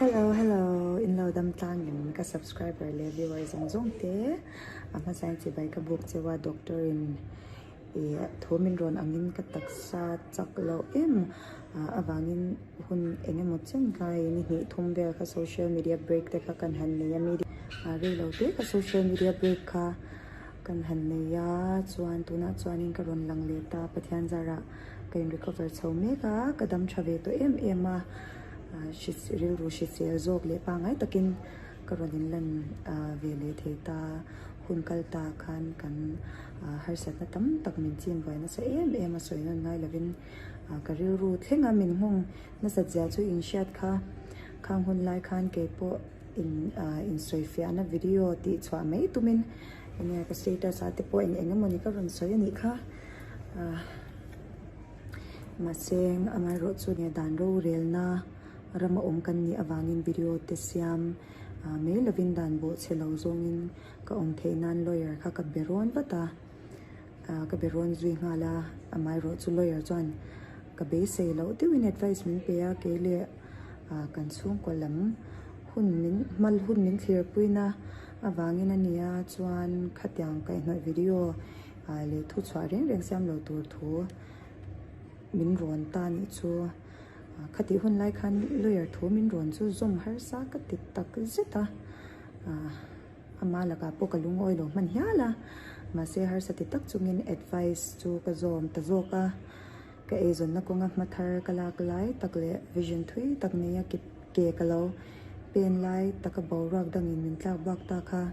Hello hello in lo dam tlang in ka subscriber leh viewer zawng zawng te a hmasain chibai ka buk cheu a doctor in ih thu min rawn angin ka taksa chak loh em avangin hun eng emaw chen kha hei ni hnih thum vel kha social media break te kha kan han nei a media rei lo te kha social media break kha kan han nei a chuan tunah chuanin ka rawn lang leh ta Pathian zarah ka in recover chho mek a ka dam tha ve tawh em em a. Rilru hrisel zawk leh pangngai takin ka rawn inlan ve leh thei ta. Hun kal ta khan kan harsatna tam tak min chim buai nasa em em a sawi nawn ngai lovin ka rilru thleng a min nghawng nasat zia chu inhriat kha. Khang hun lai khan kei pawh in insawi fiahna video tih chhuah mai tumin enge ka status ah te pawh eng eng emawni ka rawn sawi a nih kha. Mahse amaherawh chu nge dan rorelna rama awm kan nih avangin video te siam mai lovin dan bawh chhe lo zawngin ka awm theih nan lawyer kha ka be rawn vat a, ka be rawn zui nghal a, amaherawh chu lawyer chuan ka beisei loh deuhin advice min pe a, kei leh kan chhungkaw lam hun min hmal hun min thlirpuina avangin a nia chuan khatiang kaihhnawih video leh thu chhuah reng reng siam lo tur thu min rawn ta nih chu khatih hun lai khan lawyer thu min rawn chu zawm harsa ka ti tak zet a ama lakah pawh ka lungawi lo hman hial a mahse harsa ti tak chungin advice chu ka zawm ta zawk a ka eizawnna kawnga hma thar ka lak lai tak leh vision thui tak neia ke ka lo pen lai taka boruak dangin min tlak bak ta kha.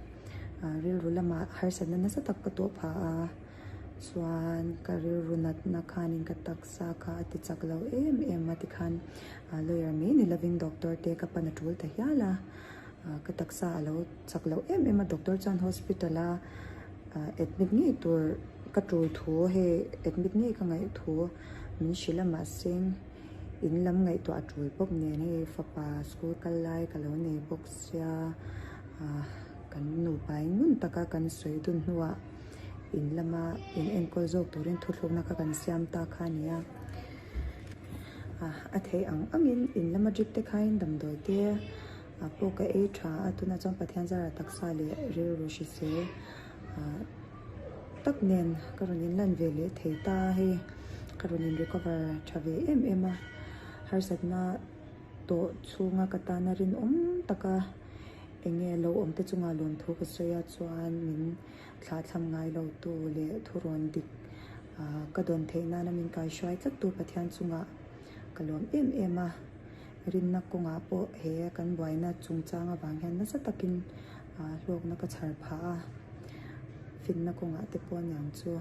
Rilru lamah harsatna nasa tak ka tawh phah a, chuan ka rilru natna khanin ka taksa kha a ti chak lo em em a tikhan lawyer mai ni lovin doctor te ka pan a tul ta hial a, ka taksa a lo chak lo em em a doctor chuan hospital a admit ngei tur ka tul thu hei admit ngei ka ngaih thu min hrilh a mahse in lam ngaihtuah a tul bawk nen hei fapa school kal lai ka lo nei bawk sia. Kan nupa in ngun taka kan sawi dun hnuah in lama in enkawl zawk turin thuthlukna kha kan siam ta kha a ni a. A theih ang angin in lama drip te khain damdawi te pawh ka ei tha a, tunah chuan Pathian zara taksa leh rilru hrisel tak nen ka rawn inlan ve leh thei ta a hei ka rawn in recover tha ve em em a, harsatna tawh chhunga ka tana rinawm taka Enge lo awm te chunga lawmthu ka sawi a chuan min thlahthlam ngai lo tu leh thurawn dik ka dawn theih nana min kaihruai tlat tu Pathian chungah ka lawm em em a. Rinna kawngah pawh he kan buaina chungchang avang hian nasa takin hlawkna ka chhar phah a, finna kawngah te pawh aniang chu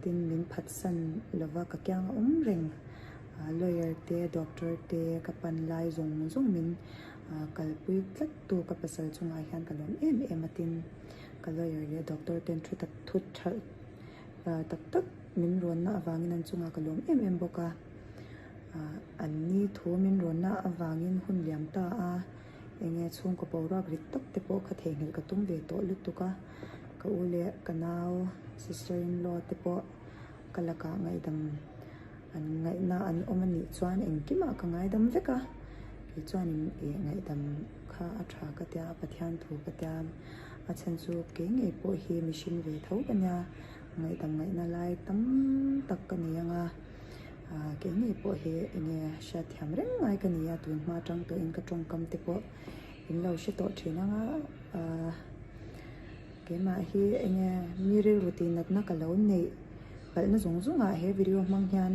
tin min phatsan lova ka kiang a awm reng lawyer te doctor te ka pan lai zawng zawng min Kalpui tlat tu ka pasal chungah hian ka lawm em em a tin ka lawyer leh doctor ten thu tak thu tha tak tak min rawnna avangin an chungah ka lawm em em bawk a an ni thu min rawnna avangin hun liam ta a enge chhungkaw boruak rit tak te pawh kha theihnghilh ka tum ve tawh lutuk a ka u leh ka nau sister in law te pawh ka lakah ngaihdam An ngaihna an awm a nih chuan engkimah ka ngaidam vek a, kei chuanin ih ngaihdam kha a tha ka tia, Pathian thu ka tia, a chhan chu kei ngei pawh hi mihring ve tho ka nia, ngaihdam ngaihna lai tam tak ka nei ang a, ah kei ngei pawh hi enge hriatthiam reng ngai ka ni a, tun hma atang tawhin ka tawngkam te pawh in lo hre tawh thin ang a, ah keimah hi enge mi rilru tih natna ka lo neih. Palhna zawng zawngah he video hmang hian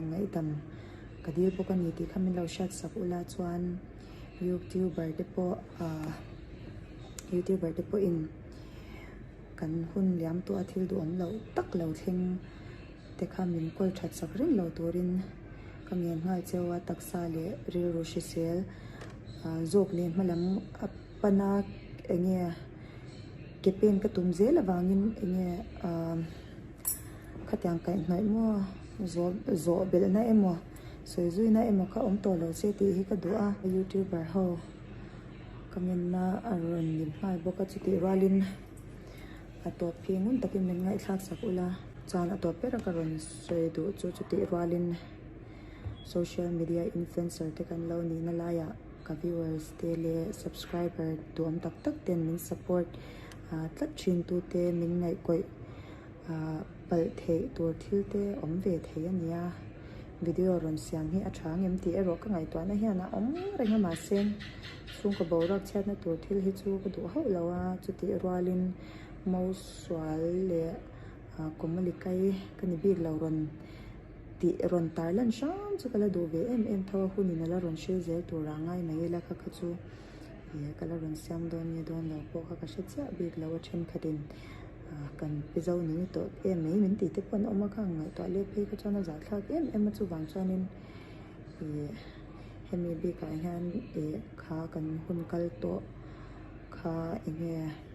ngaihdam ka dil bawk a ni tih kha min lo hriat sak ula chuan youtuber te pawh ahh youtuber te pawhin kan hun liam tawh a thil duhawm loh tak lo thleng te kha min kawl that sak reng lo turin ka ngen nghal cheu a taksa leh rilru hrisel zawk leh hmalam a pan a enge ke pen ka tum zel avangin enge ahh. Khatiang kaihhnawih maw zawh zawh belhna emaw sawi zuina emaw kha awm tawh lo se tih hi ka duh a. Youtuber ho ka ngenna a rawn lim nghal bawk a chutih rualin a tawp hi ngun takin min ngaihthlak sak ula. Chuan a tawp ber a ka rawn sawi duh chu chutih rualin social media influencer te kan lo nihna laiah. Ka viewers te leh subscriber duhawm tak tak ten min support tlat thin tu te min ngaihkawih palh theih tur thil te awm ve thei a nia. Video rawn siam hi a tha ngem tih erawh ka ngaihtuahna hian a awm reng a mahse chhungkaw boruak chhiatna tur thil hi chu ka duh hauh lo a chutih rualin Mausual leh Kawmalikai ka ni bik lo rawn tih rawn tar lan hram chu ka la duh ve em em tho a hunin a la rawn hril zel turah ngai mai ila kha kha chu ih ka la rawn siam dawn nge dawn lo pawh kha ka hre chiah bik lo a thenkhatin kan pi zo ni ni tawh em mai min tih te pawh an awm a kha ang ngaihtuah leh phei kha chuan a zahthlak em em a chuvang chuanin ih hemi bikah hian ih kha kan hun kal tawh kha eng nge.